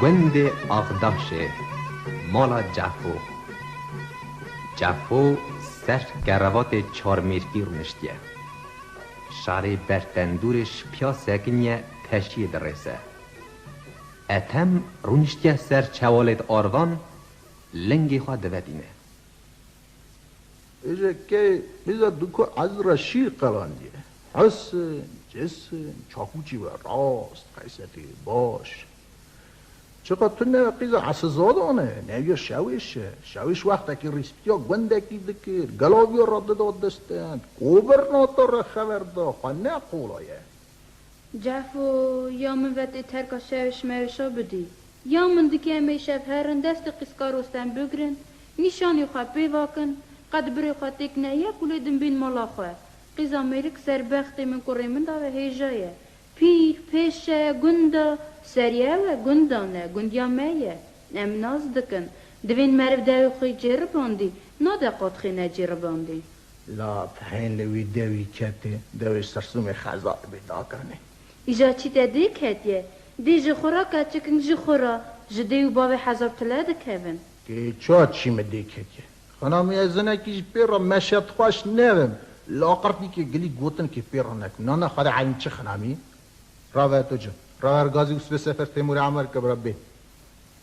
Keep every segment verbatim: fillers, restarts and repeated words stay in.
Gundê Axdaşê, mala Cefo. Cefo ser kerevatê Çarmêrkî rûniştiye. Şarê bertendûrê ji piya sekiniye, teşiyê dirêse. Ethem rûniştiye ser çewalêt Arvan, lingê xwe divetîne. Êje key, biza duko ez re şîr qelandiye. Hisin, cisin, çakûçî we rast, qeysetê baş. Çiqa tu ne qîza esizadane, neviya şewêş e. Şewêş wextekî rîspîtiya gundekî dikir, gelaviya re dida destend, kobir nata re xeber da, xwe ne qolay e. Cefo, ya min ve tê terka şewêş mewêşa bidî. Ya min dike em ê şev herin destê qîska Rostem bigrin, nîşanî xwe pê vakin, qet birê xwe têk neyek û lê din bên mala xwe. Qîza mêrik serbextê min kurê min da ve hêja ye. Pîr, pêşe, gunda, serî ew e, gunda ne, gundiya me ye. Em nas dikin. Divên meriv dewê xwe cêribandî, nade qat xê necêribandî. La tehên li wî dewî ketê, dewê sersûmê xezal bê dakanê. Îja çî te dê ketiye? Dê ji xwe ra keçikin ji xwe ra, ji dê û bavê hezar tile dikevin. Kê ça çî min dê ketiye? Xinamî ez hinekî ji pê re meşetxweş nebim. Laqirtîkê gilî gotinkê pê re nekim. Na, na, Xwedê elîm çi xinamî? Rave Etocan. Rave er gazî Usvê Sefer Têmûrê Emer ke bira bê.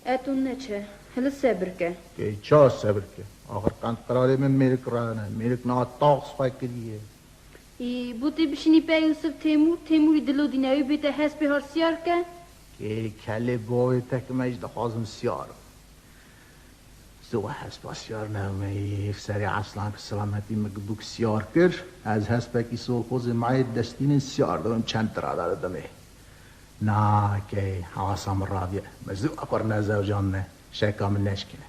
Eto neçe. Hili sebir ke. Kê ça sebir ke? Axir qend qirarê min mêrik rane. Mêrik niha tax xwe kiriye. Î, bo tê bişînî pey Usif Têmûr, Têmûrî dilodîne wî bête hespê har siyar ke? Kê kelê bavê te ke me jî dixwazim siyar. Zû hespa siyar newmeyî, serê Eslan ki selametî min bûk siyar kir, ez hespekî solxozê mayê destînin siyar dibim çend tirada didimê. Na key, hewasa min raviye. Min zû apar nezewcandine, şeka min neşkine.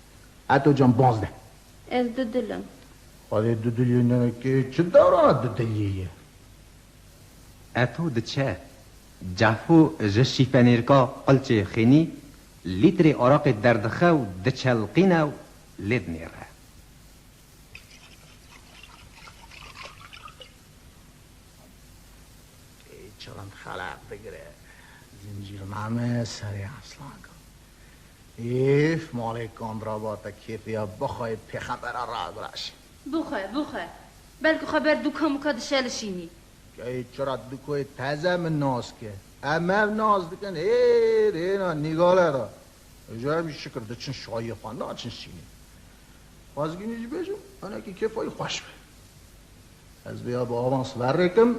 Eto can, baz de. Ez dudilim. Xwedê dudiliyê ne kê, çi dewra dudiliyê ye? Eto diçe, Cefo ji şîfenêrka qilçê xênî lîtrê araqê derdixe û diçelqîne û lê dinêre. Ê çilind xelaq digire, zincîrname serê Eslan. Êf, malê Kandraba te kêfiya bixweyê pêxembera ragiraş. Bixwe, bixwe. Belkî xwe ber dûka mûka dişelişînî. Key çira dûkoyê teze min nas ke. Em ev nas dikin hêr hêna nîgale de. Ji em jî şikir diçin şayiyê xwe naçin şînê. Xwezgînî jî bêjim, hinekî kêfa wî xweş be. Ez vêya bi avans verrêkim,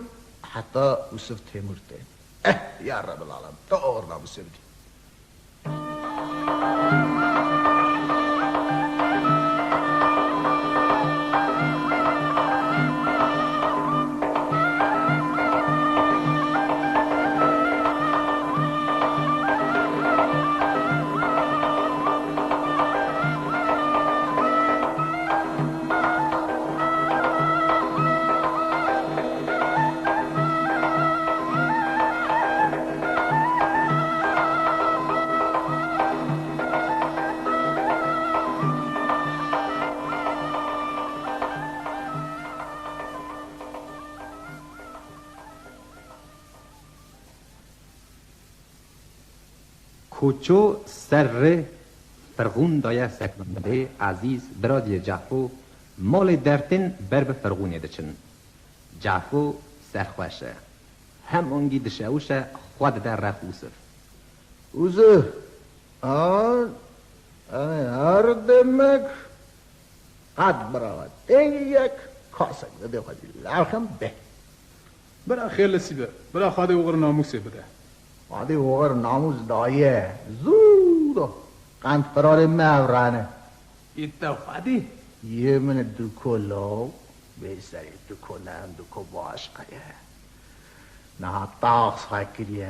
heta Usif Têmûr tê. Eh, ya Rebbil Alem, tu oxir namûsê bidî. Koço ser rê firxûn daye sekmendê Ezîz, biradiyê Cefo, malê dertên ber bi firxûnê diçin. Cefo serxweş e. Hemangî dişewişe, xwe dide rex Usif. Usif! An, em ê her demek qet bira têngî yek kasek didê xwe dî lewxin bê. Bira xêr li sîbe, bira Xwedê oxir namûsê bide. Xwedê oxir namûs daye, zû da. Qend qirarê me ev rane. Î te Xwedî? Yê min duko law, bê serê duko ne, em duko başqa ye. Niha tax xwe kiriye.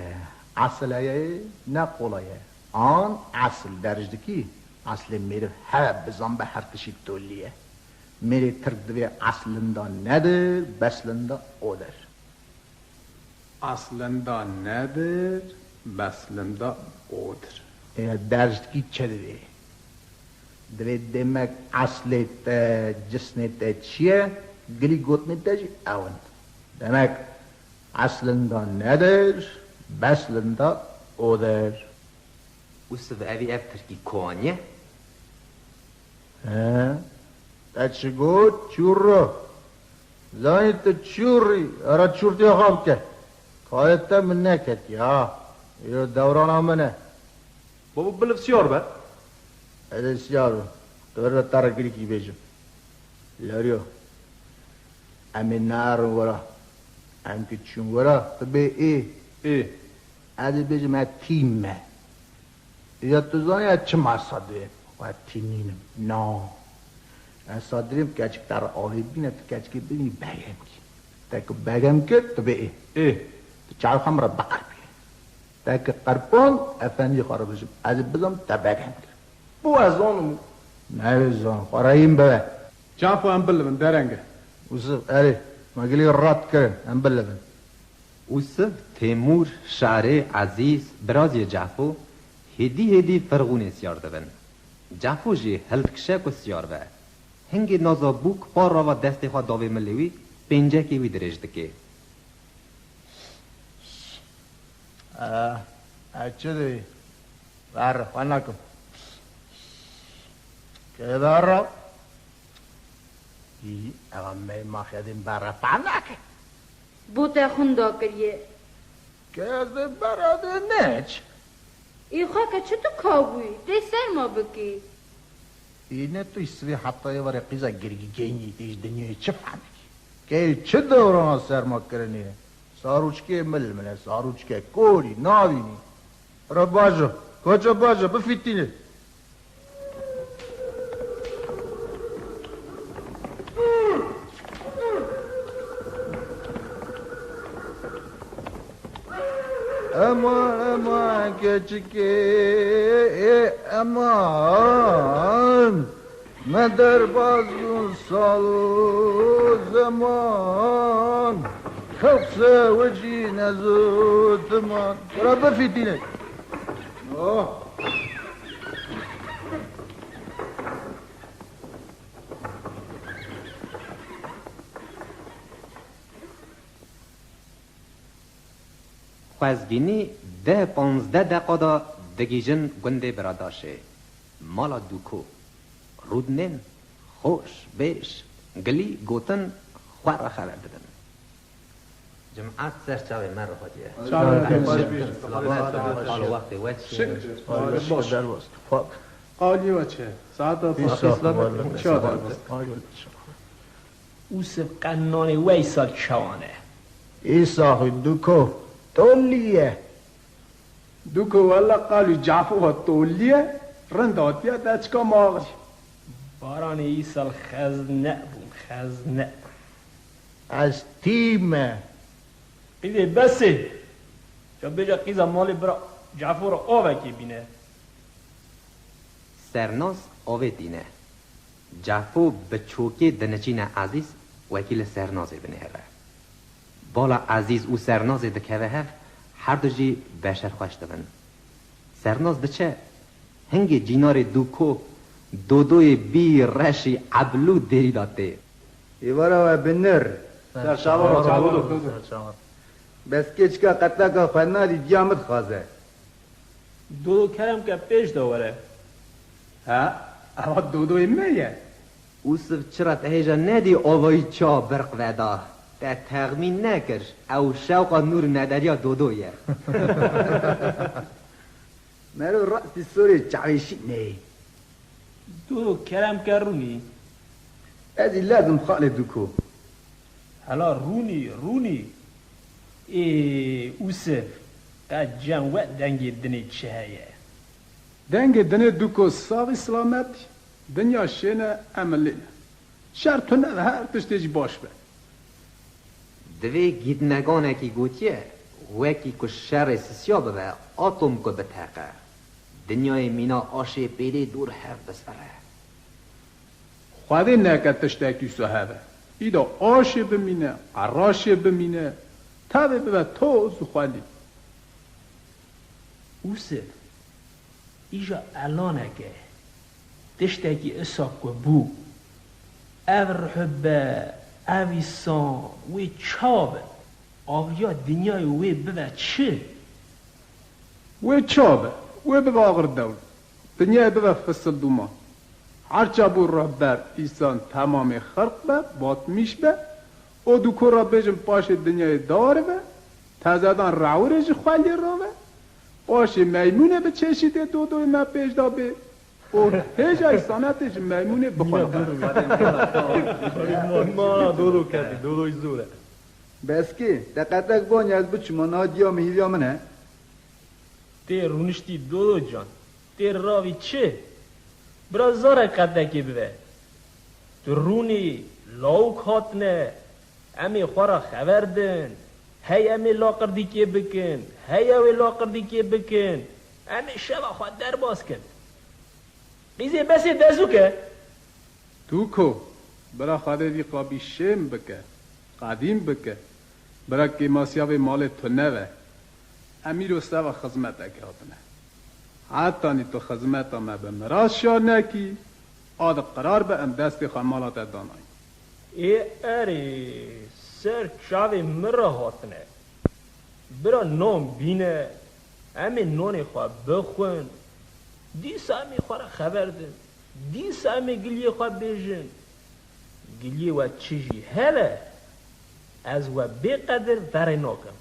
Esil heye, ne qolay e. An esil derc dikî, eslê mêriv heve bizan be her tişî tolî ye. Mêrê tirk divê eslında nedir, beslında odir. Aslında nedir, beslında odir. Ê, derc dikî çi divê? Divê demek eslê te, cisnê te çi ye, gilî gotinê te jî ew in. Demek eslında nedir, beslında odir. Ûsiv, evî ev tirkî koaniye? He? Te çi got? Çûr ro. Zanî tu çûrî, era çûrtiya xwe bike. Karê te min neketiye ha. Îro dewrana min e. Babo, biliv siyar be. Ez ê siyar bim. Tu vir ve te re girîkî bêjim. Leriyo. Em ê nerin wira. Em ki çûn wira, tu bê ê. Ê. Ez ê bêjim ez tîm me. Ya tu zanî ez çima sadirêm? Xwe tînînim. Na. Ez sadirêm keçik te re avê bîne, tu keçikê bibî begemkî. Te ku begem kir, tu bê ê. Ê. Tu çav xem re biqerpî. Te ku qerpand, efendî xwe re bijim. Ez ê bizam te begem kir. Bo ez zanim. Newê zan, xwe reyîn bibe. Çaxo em bilibin, dereng e. Ûsiv, erê, me gilî rat kirin, em bilibin. Ûsiv, Têmûr, Şarê, Ezîz, biraziyê Cefo, hêdî hêdî firxûnê siyar dibin. Cefo jî hildikişe ku siyar be. Hingê naza bûk par rava destê xwe davê milê wî, pêncekê wî dirêj dike. E, e, çi dibî? Ver, xwe nakim. Kê dara? Î, eva me maxedin berre pa nake. Bo te xunda kiriye. Ke ez dê berre dê neç. Î xwe ke çi tu kabûyî, tê serma bikî. Î ne tu sivê heta êvarê qîza girgîgeynî tê ji dinyayê çi fehmekî? Ke çi dewrana serma kirinê? Sarûçkê mil min e, sarûçke korî, navînî. Re bajo, koço bajo, bifîtîne. Eman, eman, keçikê, ê, eman. Me derbaz bûn sal û zeman. Xelq sewicî ne zû diman. Bira bifîtîne. Oh. Xwezgînî deh panzdeh deqa de digihîjin gundê Biradaşê, mala Dûko. Rûdinên xweş, bêş, gilî gotin xwe re xeber didin. Cimat ser çavê me re xwediye. Çavê me re xwediye. Selamet, selamet. Hal û wextê we çi ye? Şikir. Baş. Derbas. Xwe. Qalî we çi ye? Saeta Îsa xwe. Çawa derbas? Ûsiv qe nanê we îsal çawan e? Îsa xwe Dûko tolî ye. Dûko wela qalî Cafo xwe tolî ye, rind hatiye deçika maxrî. Baranê îsal xezne bûm, xezne. Ez tî me. Qîzê bes e. Ya bêje qîza malê bira Cafo re avekê bîne. Sernaz avê dîne. Cafo bi çokê diniçîne Ezîz wekî li Sernazê binêre. Bala Ezîz û Sernazê dikeve hev, herdu jî beşerxweş dibin. Sernaz diçe, hingê cînarê Dûko, Dodoyê bî reşî eblû derî de tê. Êvara we binir. Serçava, serçava. Bes keçika qeteka xwe nadî diya min dixwaze. Dodo kerem ke pêş de were. Ha, ewa Dodoyê me ye. Ûsiv çira te hêja nedî avayî ça birq veda. Te texmîn nekir, ew şewqa nûr nederiya Dodo ye. Mero rastî sorê çavêşî neyê. Dodo kerem ke rûnî. Ez î lezim xalê Dûko. Hela rûnî, rûnî. Ê Ûsiv, qe cem we dengê dinê çi heye? Dengê dinê Dûko saxî silamet, dinya şêne, em milê ne. Şer tune be, her tiştê jî baş be. Divê gîtneganekî gotiye, wekî ku şerê sisiya bibe, atom ku biteqe. Dinyayê mîna aşê pêlê dûr hev bisvire. Xwedê neke tiştekî wisa hebe. Îda aşê bimîne, qeraşê bimîne, tevê bibe toz û xwelî. Ûsiv, îja elaneke, tiştekî isa ku bû, ev rihbe, ev îsan, wê ça be? Aviya dinyayê wê bibe çi? Wê ça be? Wê bibe axir dewr, dinyayê bibe fisil dûman. Herça bû ruhber, îsan, temamê xelq be, batmîş be, û dû kor re bêjin paşê dinyayê diaribe, tezedan rewirê ji xwe lê rave, paşê meymûnê bi çeşîtê dodoyê me pêş de bê û hêjayî sanetê ji meymûnê bixwe. Mana dodo ketî, dodoyî zor e. Beskê, te qetek banî ez biçûma, niha diya min hîviya min e. Tê rûniştî dodo can, tê ravî çi? Bira zare qedekê bibe. Tu rûnî, lawik hatine, em ê xwe re xever din. Hey em ê laqirdîkê bikin, hey ew ê laqirdîkê bikin. Em ê şeva xwe derbas kin. Qîzê besê dezûk e. Dûko, bira Xwedê vî qabî şêm bike, qedîm bike, bira kêmasiya vê malê tune be. Em îro seva xizmetekê hatine. Hetanî tu xizmeta me bi miras şa nekî, a di qirar be em destê xwe mala te danayîn. Ê erê, ser çavê min re hatine. Bira nan bîne, em ê nanê xwe bixwin, dîsa em ê xwe re xeber din, dîsa em ê giliyê xwe bêjin. Giliyê we çi jî hebe, ez we bê qedir verê nakim.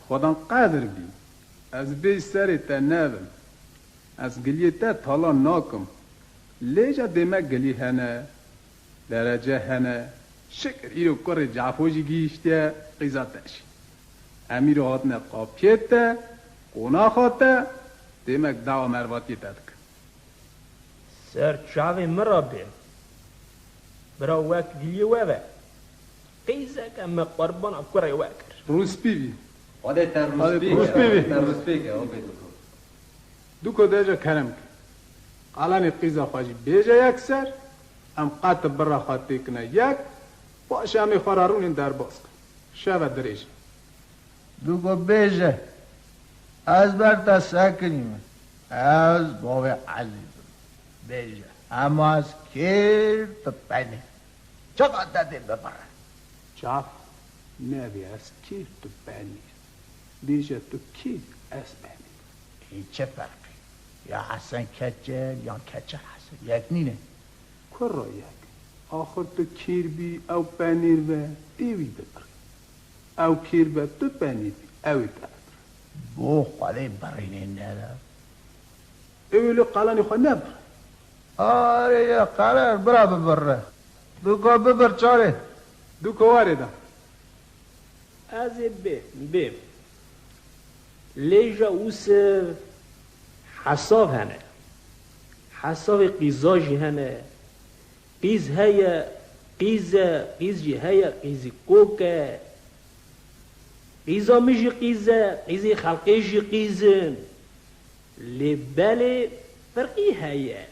Xwedan qedir bî, ez bêj serê te nebim, ez giliyê te talan nakim. Lê ja dê me gilî hene, derece hene. Şikir îro kurê Cafo jî gihîştiye qîza te jî. Em îro hatine qapiyê te, qonaxa te, dêmek dawa mervatiyê te dikin. Ser çavê min re bê. Bira wek giliyê we be. Qîzeke me qurbana kurê we kir. Rûspî bî. Xwedê te Xwedê rûspî rûspî ke, bî. Te rûspî ke, o bê dûko. Dûko dêje kerem ke. Qalanê qîza xwe jî bêje yekser, em qet bira xwe têkine yek, paşê em ê xwe re rûnên derbas kin. Şeve dirêj e. Dûko bêje, ez ber te sekinî me. Ez bavê Ezîz im. Bêje, hema ez kêr tu penî. Çiqas te dê bibire. Çaf, nebê ez kêr tu penî. Bêje tu kêr ez penî. Ê çi ferqî? Ya Hesen Keçel, yan Keçel Hesen. Yek nîne. Kurra yek. Axir tu kêr bî, ew penîr be, ê wî bibirî. Ew kêr be, tu penîr bî, ew ê te bibirî. Bo Xwedê birînê nede. Ê wê lê qalanê xwe nebirî. Arê ya qelen, bira bibirre. Dûko bibir çarê. Dûko warê de. Ez ê bêm, bêm. Lê ja Ûsiv hesav hene. Hesavê qîza jî hene. Qîz heye, qîz e, qîz jî heye, qîzî kok e. Qîza min jî qîz e, qîzê xelkê jî qîz in. Lê belê firqî heye.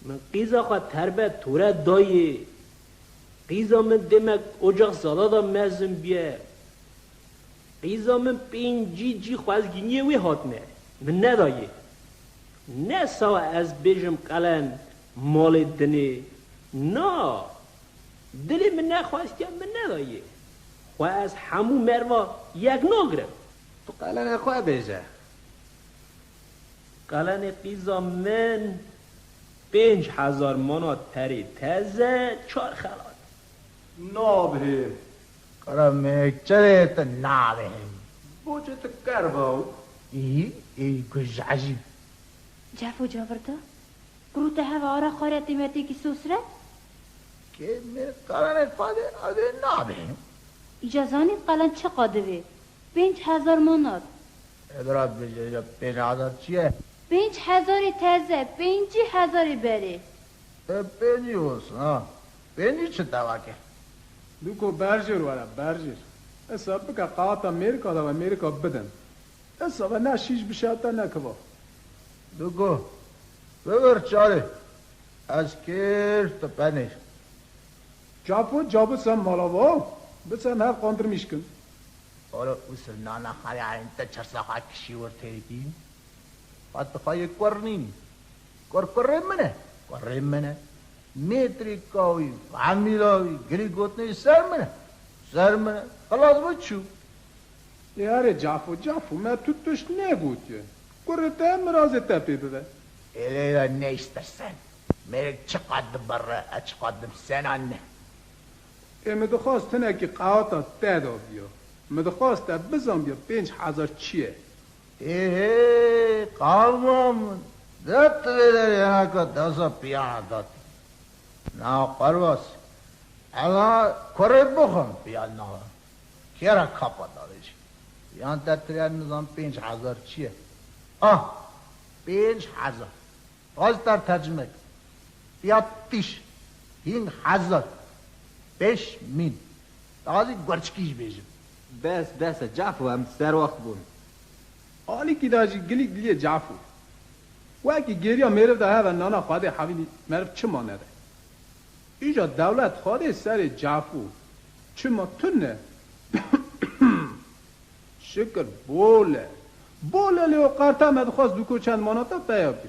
Min qîza xwe terbe tore dayê. Qîza min demek ocax zada de mezin bûye. Qîza min pêncî cî xwezgîniyê wê hatine. Min nedayê. Ne sawa ez bêjim qelen malê dinê. Na. Dilê min nexwestiya min nedayê. Xwe ez hemû merva yek nagirim. Tu qelenê xwe bêje. Qalanê qîza min pênc hezar manat perê teze, çar xelat. Nabihêm. Qala me çerê te nabihêm. Boçê tu kerba û? Î, î ku ji ecîb. Cefo Cabirda, kuru te heva ara xwarê têmetêkî sosret? Kê me qalanê xwe de, ez ê nabihêm. Îca zanî qelen çiqa divê? Pênc hezar manat. E, bira bêje, ya pênc hezar çi ye? Pênc hezarê teze, pêncî hezarê berê. E, pêncî olsun, ha. Pêncî çi tevake? Dûko berjêr were, berjêr. Esa bike qehata Mêrika de ve Mêrika bidin. Esa ve ne şîş bişewte ne kiva. Dûko, bibir çarê. Ez kêr, tu penêr. Çapo, ca biçe mala va, biçe hev qandirmîş kin. Olo Ûsiv, nana xwe ya te çersa xwe kişî wir têrî bî. Xwe dixwe yê kur nînî. Kur kurê min e. Kurê min e. Mêtrîka wî, famîla wî, girî gotinê wî ser min e. Ser min e. Xilas bû çû. Ê erê Cafo, Cafo, me tu tişt negotiye. Kurê te mirazê te pê bibe. Êlê de neystersen. Mêrik çiqat dibirre, e çiqat dibsena ne. Ê min dixwast hinekî qewata te da biya. Min dixwast te bizanbiya pênc hezar çi ye. Ê hê, qawma min. De tu vê derê hineka dewsa piyana dat. Na qerbas. Ela kurê bixwim piyan na. Kera kapa davêjî. Yan te tire nizam pênc hezar çi ye? Ah, pênc hezar. Rast der tercime kir. Fiyat tîş. Hîn hezar. Beş mîn. Dazî guerçikî jî bêjim. Bes, bes e, cafo em serwext bûn. Alîkî da jî gilîk diliyê cafo. Wekî gêriya mêriv de heve nana xwedê hevînî meriv çima nede? Îja dewlet xwedê serê cafo. Çima tune? Şikir bol e. Bol e lê o qerta me dixwest duko çend manata peya bî.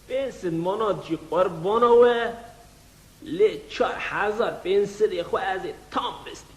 Pênc sed manat jî qurbana we, lê çar hezar pênc sedê xwe ez ê tam bistî.